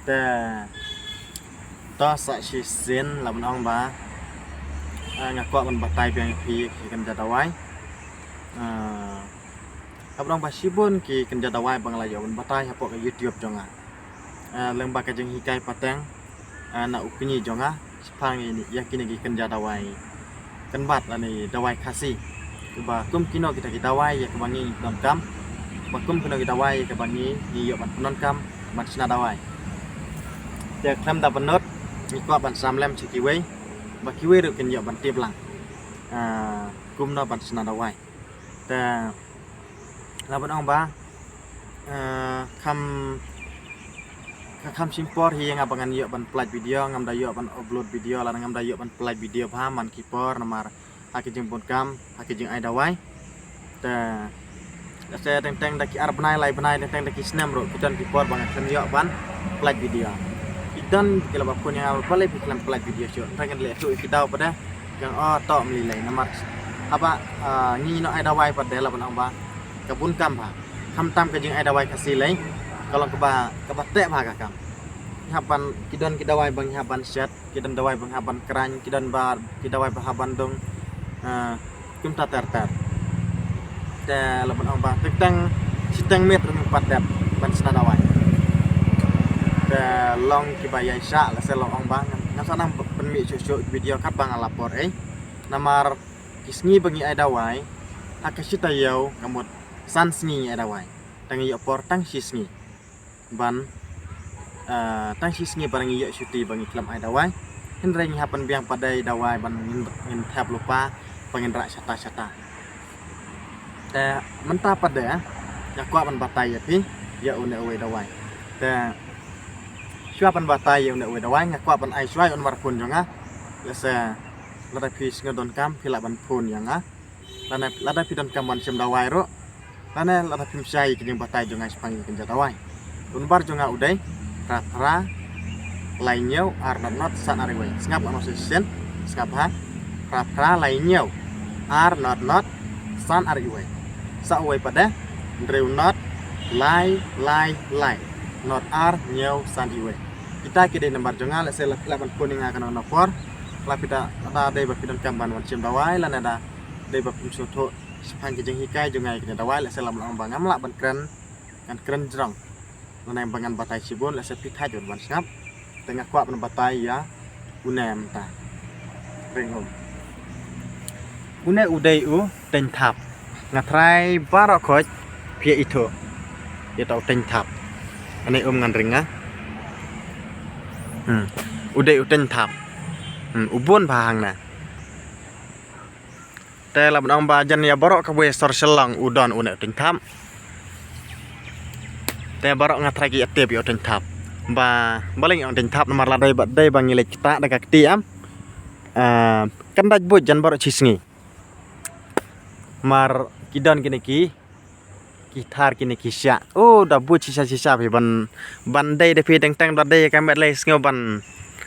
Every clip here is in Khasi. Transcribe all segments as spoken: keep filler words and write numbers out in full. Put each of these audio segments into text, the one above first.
Te to sa shisien lah ban ong ba, ah, nga kwah ban batai biang ïa phi ki kynja dawai. Ah, lah ban ong ba shibun ki kynja dawai ba nga la ïoh ban batai hapoh ka YouTube jong nga. Ah, lyngba ka jinghikai pateng, ah, na u kñi jong nga shaphang ïa kine ki kynja dawai kynbat lane dawai Khasi. Ba kum kino kita ki dawai ïa kaba ngi donkam, ba kum kino ki dawai ïa kaba ngi ïoh ban pyndonkam ban shna dawai. Te khlem da pynlut, ngi kwah ban sam lem sha kiwei ba kiwei ruh kin ïoh ban tip lang, ah, kumno ban shna dawai. Te lah ban ong ba, ah, kham, ka kham shim por hi ïa nga ba ngan ïoh ban pynlait video, ngam da ïoh ban upload video lane ngam da ïoh ban pynlait video bha man ki por namar ha ki jingbun kam, ha ki jingai dawai. Te lehse teng teng da ki ar bnai lai bnai, teng teng da ki snem ruh ki don ki por ba nga khlem ïoh ban pynlait video. Ki don ki la ba phone ïa nga ba balei phi khlem pynlait video shuh. Teng teng leh tu ki daw pat de. Kong o to mli lei namar haba, ah, ngi ngi noh ai dawai pat de lah ban ong ba ka bun kam bha. Khamtam ka jingai dawai Khasi lei ka long kaba, kaba teh bha ka kam. Ngi hap ban, ki don ki dawai ba ngi hap ban shet, ki don dawai ba ngi hap ban kren, ki don ba, ki dawai ba hap ban dung, ah, kumta ter ter. Te lah ban ong ba teng teng shiteng miet ruh ngim pat dep ban shna dawai. Te long kiba ïaishah, lehse lah ban ong ba ngan sa nang pynmih shuh shuh video katba nga la por ei. Namar ki sngi ba ngi ai dawai ha ka shi taïew ka mut san sngi ngi ai dawai. Tang ïoh por tang shi sngi ban, ah, tang shi sngi ba ngi ïoh shuti ba ngi khlem ai dawai. Hynrei ngi hap ban biang pat de dawai ban ngin, ngin thep lypa ba ngin rah shata shata. Te mynta pat de nga kwah ban batai ïa phi ïa une uwei dawai. Te shuwa ban batai ïa une uwei dawai nga kwah ban ai shuwa ïa u nambar phone jong nga. Lehse lada phi sngew donkam phi lah ban phone ïa nga. Lane lada phi donkam ban shim dawai ruh, lane lada phim shai ïa ki jingbatai jong nga shaphang ïa ki kynja dawai. U nambar jong nga u dei phra phra lai hynñiew ar not not san ar wei. Sngap ano shisien, sngap ha. Phra phra lai hynñiew ar not not san ar wei. Sa uwei pat de, hynriew not lai lai lai not ar hynñiew san wei. Kita ki dei nambar jong nga, lehse la phi lah ban phone ïa nga kano kano por. La phi da, da dei ba phi donkam ban wan shim dawai lane da dei ba phim sngewthuh shaphang ki jinghikai jong nga ïa kine dawai, lehse lah ban ong ba ngam lah ban kren, ngan kren jrong. Lane ba ngan batai shibun, lehse phi thait ban sngap. Te nga kwah ban batai ïa une mynta. Ring um. Une u dei u teng thap. Nga tharai baroh khoit phi ïa ithuh ïa uta u teng thap. Ane um ngan ring nga. Hmm. U dei u teng thap. Hmm. U bun bha hangne. Te lah ban ong ba jan ïa baroh kawei sor Shillong u don une u teng thap. Te baroh nga tharai ki ïa tip ïa u teng thap. Ba balei ngi ong teng thap namar la dei ba dei ba ngi leit ktah da ka kti em. Ah, kan dait buit jan baroh shi sngi. Mar ki don kine ki, ki thar kine ki shah. Oh, da buit shisha shisha phi ban, ban dei da phi teng teng da dei ka met lei sngew ban,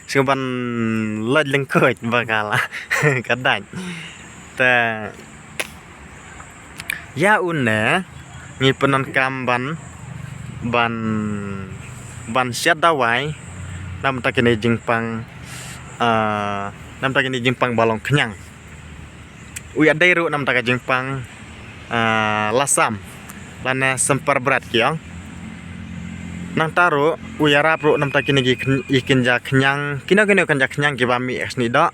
sngew ban lait lyngkot ba ka la ka dait. Te ïa une ngi pyndonkam ban, ban, ban shet dawai namar ta kine jingpang, ah, namar ta kine jingpang ba long khñiang. U ïa dei ruh namar ta ka jingpang, ah, lasam lane sempar bret ki ong. Nangta ruh u ïarap ruh namar ta kine ki kyn-, i kynja khñiang, kino kino kynja khñiang kiba mih snieh doh.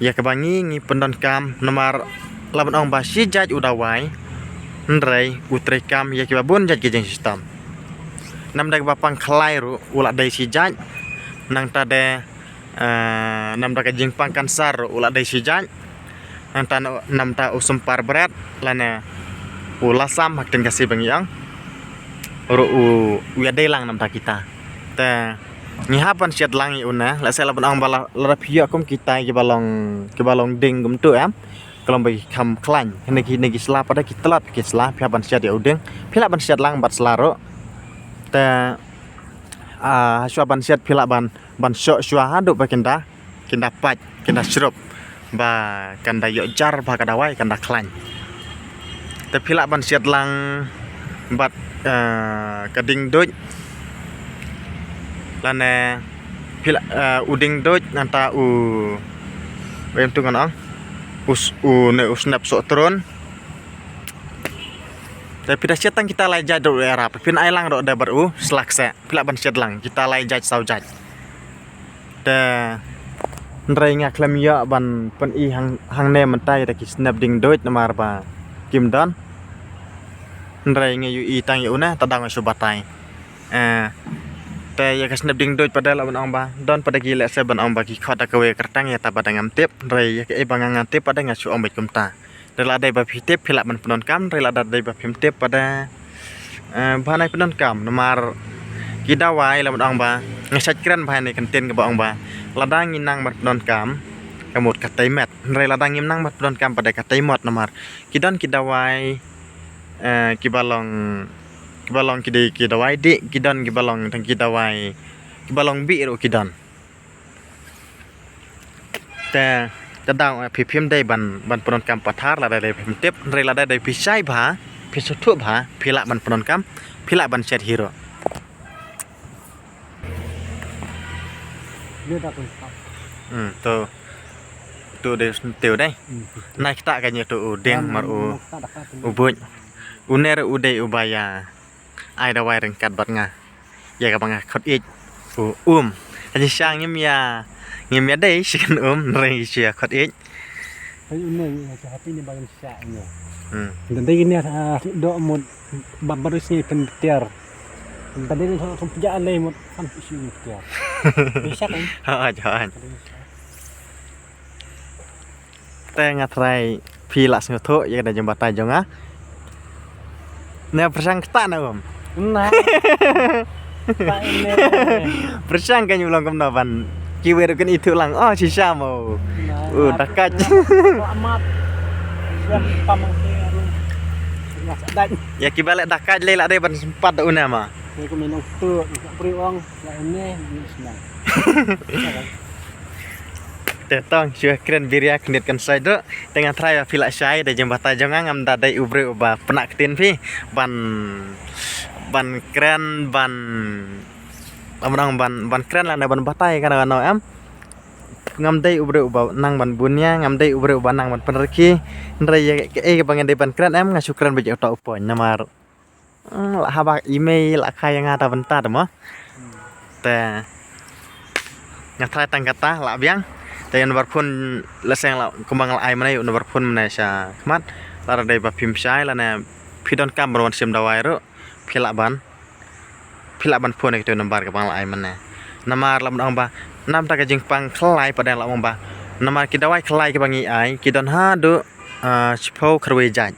Ïa kaba ngi ngi pyndonkam namar lah ban ong ba shi jait u dawai. Hynrei u treikam ïa kiba bun jait ki jingshitom. Namar da kaba pang khlai ruh u la dei shi jait. Nangta de, eh, namar da ka jingpang kansar ruh u la dei shi jait. Nangta namar da u sempar bret lane u lasam ha ktien Khasi ba ngi ong ruh u, u ïa dei lang namar da kita. Te ngi hap ban shet lang ïa une, lehse lah ban ong ba la, lada phi ïoh kum kita kiba long, kiba long ding kumtu em. Ka long ba ki kham khlaiñ. Kine ki, kine ki sla pat de ki tlot ki sla, phi hap ban shet ïa u ding. Phi lah ban shet lang bad sla ruh. Te, ah, shuwa ban shet phi lah ban, ban shoh shuwa haduh ba kin da, kin da pait, kin da shrup. Ba kan da ïoh jar ba ka dawai kan da khlaiñ. Te phi lah ban shet lang bad, eh, ka ding duh. Lane phi la, eh, u ding duit nangta u, ba ym tu ngan ong. U s-, u ne u snep soh tron. Te phi da shet tang kita lai jait ruh era, phin ai lang ruh da bad u slak se. Phi lah ban shet lang kita lai jait saw jait. Te hynrei nga khlem ïoh ban pyni hang, hangne mynta ïa ki snep ding duit namar ba kim don. Hynrei nga ïohi tang ïa une, ta dang shu batai. Eh, te ïa ka snep ding duit pat de lah ban ong ba don pat de ki leh se ban ong ba ki khot da kawei kyrteng, ïa ta pat de ngam tip. Hynrei ïa kaei ba nga ngam tip pat de nga shu ong beit kumta. Hynrei lada dei ba phi tip phi lah ban pyndonkam, hynrei lada dei ba phim tip pat de, eh, ba nai pyndonkam namar ki dawai lah ban ong ba nga shait kren ba ne kyntien kaba ong ba lada ngi nang ban pyndonkam ka mut ka tei met, hynrei lada ngim nang ban pyndonkam pat de ka tei mot namar ki don ki dawai, eh, kiba long, kiba long ki dei ki dawai dih, ki don kiba long tang ki dawai kiba long bih ruh ki don. Te ka dang, eh, phi phim dei ban, ban pyndonkam pathar lada dei phim tip, hynrei lada dei phi shai bha, phi sngewthuh bha, phi lah ban pyndonkam, phi lah ban shet hi ruh. Hmm, to. To dei sngewthuh dei. Hmm. Nai kata ka nyi to u ding mar u, u buit. Une ruh u dei uba ïa ai dawai ryngkat bad nga. Ïa kaba nga khot ïeit. U um. Ka jingshisha ngim ïa, ngim ïa dei shi kan um, hynrei shu ïa khot ïeit. Hei une ïa ka hati ne ba jingshisha ïa. Hmm. Dan dei ne, ah, doh mut ba baris ne pyntiar. Dan dei ne shu pynjah alai mut kan shu pyntiar. Jingshisha kan? Ha, ha, ha. Te nga tharai phi lah sngewthuh ïa ka dei jingbatai jong nga. Ne pyrshang kata na um. Na. Pyrshang kan ïa u long kumno ban kiwei ruh kan ithuh lang. Oh, shisha mo. U dakat. Selamat. Siap pamang ke rum. Ïa kiba leh dakat lei lah dei ban sempat da une ma. Ïa ku minum tu, ïa ku beri wang, ïa une, ini senang. Te tang shu kren biria khyndiat kan sai doh. Te nga tharai ba phi lah shai da jingbatai jong nga, ngam da dei u briew uba pynah ktien phi ban, ban kren, ban, ban, ban kren lane ban batai kano kano em. Ngam dei u briew uba nang ban bun ïa, ngam dei u briew uba nang ban pynrkhie. Hynrei ïa kaei kaba ngan dei ban kren em, nga shu kren beit ïa uta u point namar Hmm, lah haba i mei lah kha ïa nga ta bynta te mo. Te nga tharai tang kata lah biang. Te ïa u number phone la seng lah kumba nga la ai mynne, u number phone mynne sha khmat. Lada dei ba phim shai lane phi donkam ban wan shim dawai ruh phi lah ban, phi lah ban phone ïa kito u number kaba nga la ai mynne. Namar lah ban ong ba namar ta ka jingpang khlai pat de lah ong ba namar ki dawai khlai kiba ngi ai ki don haduh, ah, shiphew khatwei jait.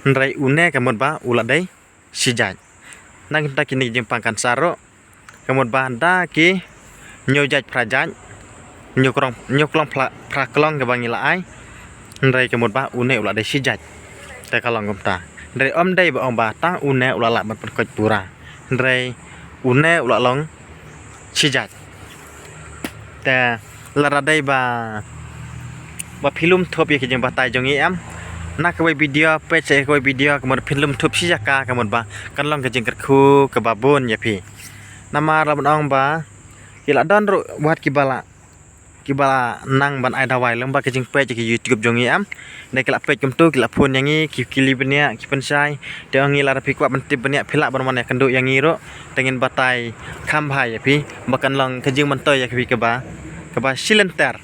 Hynrei une ka mut ba u la dei shi jait. Nang kita kine ki jingpang kansar ruh ka mut ba da ki hynñiew jait phra jait, hynñiew klong, hynñiew klong phra, phra klong kaba ngi la ai. Hynrei ka mut ba une u la dei shi jait. Te ka long kumta. Hynrei ym dei ba ong ba tang une u la lah ban pynkoit pura. Hynrei une u la long shi jait. Te lada dei ba, ba phi lum thup ïa ki jingbatai jong ngi em, na kawei video peit sha kawei video ka mut phin lum thup shi jaka ka mut ba kan long ka jingkyrkhu kaba bun ïa phi. Namar lah ban ong ba ki la don ruh wat kiba la, kiba la nang ban ai dawai lem ba ka jingpeit ïa ki YouTube jong ngi em. Dei ki la peit kumtu ki la phone ïa ngi ki, ki kylli bniah ki pynshai. Te ong ngi lada phi kwah ban tip bniah phi lah ban wan ïakynduh ïa ngi ruh. Te ngin batai kham bha ïa phi ba kan long ka jingmyntoi ïa phi kaba, kaba shilynter.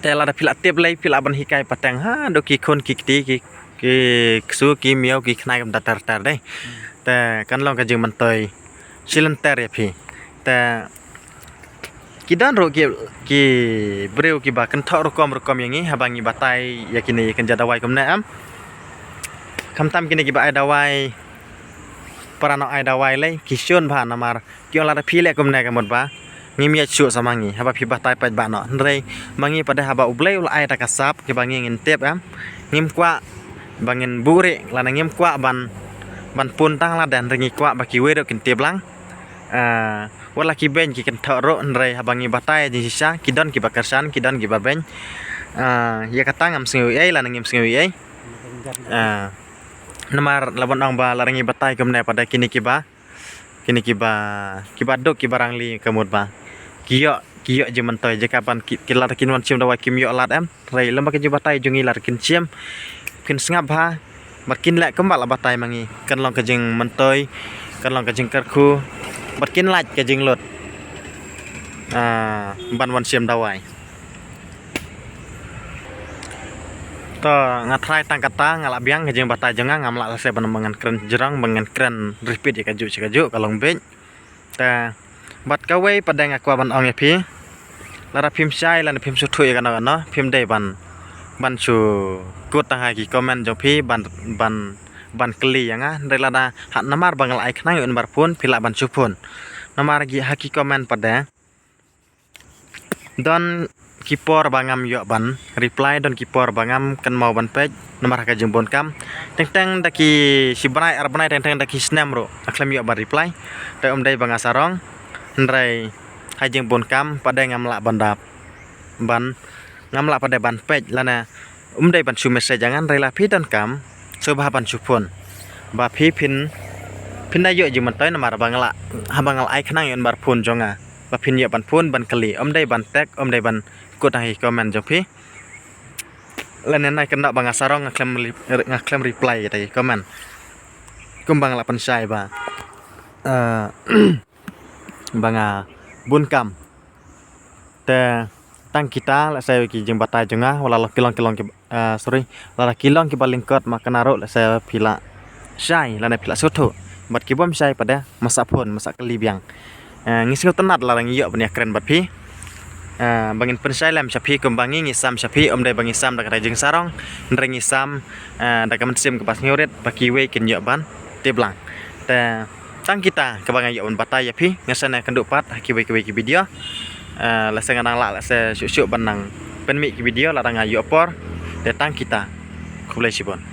Te lada phi lah tip lei phi lah ban hikai pateng haduh ki khun ki kti ki, ki ksu ki miaw ki khnai kumta ter ter dei. Te kan long ka jingmyntoi shilynter ïa phi. Te ki don ruh ki, ki briew kiba kynthoh rukom rukom ïa ngi haba ngi batai ïa kine ïa kynja dawai kumne em. Khamtam kine kiba ai dawai, para nong ai dawai lei ki shun bha namar ki ong lada phi leh kumne ka mut ba ngim ïaid shuh sa ma ngi haba phi batai paidbah noh. Hynrei ma ngi pat de haba U Blei u la ai da ka sap kiba ngi ngin tip em, ngim kwah ba ngin buhrieh lane ngim kwah ban, ban pun tang lade, hynrei ngi kwah ba kiwei ruh kin tip lang. Ah, wat la ki beiñ ki kynthoh ruh, hynrei haba ngi batai jingshisha ki don kiba kyrshan ki don kiba beiñ. Ah, ïa kata ngam sngew ei lane ngim sngew ei. Ah, namar lah ban ong ba lada ngi batai kumne pat de kine kiba, Kine kiba, kiba duk, kiba rangli ka mut ba ki ïoh, ki ïoh jingmyntoi, jaka ban ki, ki lada kin wan shim dawai kim ïoh lad em. Hynrei lem bad ka jingbatai jong ngi lada kin shim, kin sngap bha, bad kin leh kumba la batai ma ngi. Kan long ka jingmyntoi, kan long ka jingkyrkhu, bad kin lait ka jinglut, ah, ban wan shim dawai. To, nga tharai tang kata, nga lah biang ka jingbatai jong nga, ngam lah lehse ban, ban ngan kren jrong, ban ngan kren repeat ïa kajuh sha kajuh, ka long beit. Te bad kawei pat de nga kwah ban ong ïa phi, lada phim shai lane phim sngewthuh ïa kano kano, phim dei ban, ban shu kut tang ha ki comment jong phi ban, ban, ban kylli ïa nga. Hynrei lada ha namar ba nga la ai khnang ïa u number phone, phi lah ban shu phone. Namar ki, ha ki comment pat de don ki por ba ngam ïoh ban reply, don ki por ba ngam kynmaw ban peit namar ha ka jingbun kam. Teng teng da ki shi bnai ar bnai, teng teng da ki snem ruh nga khlem ïoh ban reply. Te um dei ba nga sarong, hynrei ha jingbun kam pat de ngam lah ban dap ban, ngam lah pat de ban peit lane um dei ban shu message ïa nga. Hynrei la phi donkam, sngewbha ban shu phone. Ba phi phin, phin da ïoh jingmyntoi namar ba nga la, haba nga la ai khnang ïa u number phone jong nga, ba phin ïoh ban phone ban kylli. Um dei ban text, um dei ban kut ha ki comment jong phi. Lane nai kynnoh ba nga sarong, nga khlem li-, nga khlem reply ïa ki comment. Kumba nga la pynshai ba, eh, ba nga bun kam. Te tang kita, lehse ki jingbatai jong nga, wat la ki long, ki long ki, eh, sorry, lada ki long kiba lyngkot ma kane ruh, lehse phi lah shai lane phi lah sngewthuh. Bad ki bym shai pat de, masa phone, masa kylli biang. Eh, ngi sngewtynnat lada ngi ïoh ban ïakren bad phi. Eh, ba ngin pynshai lem sha phi kumba ngi, ngi sam sha phi, um dei ba ngi sam da ka jingsarong, hynrei ngi sam, eh, da ka mynsiem kaba sngewrit ba kiwei kin ïoh ban tip lang. Te tang kita kaba nga ïoh ban batai ïa phi, nga sa ïakynduh pat ha kiwei kiwei ki video. Eh, lehse nga nang lah, lehse shuh shuh ban nang pynmih ki video lada nga ïoh por. Te tang kita. Khublei shibun.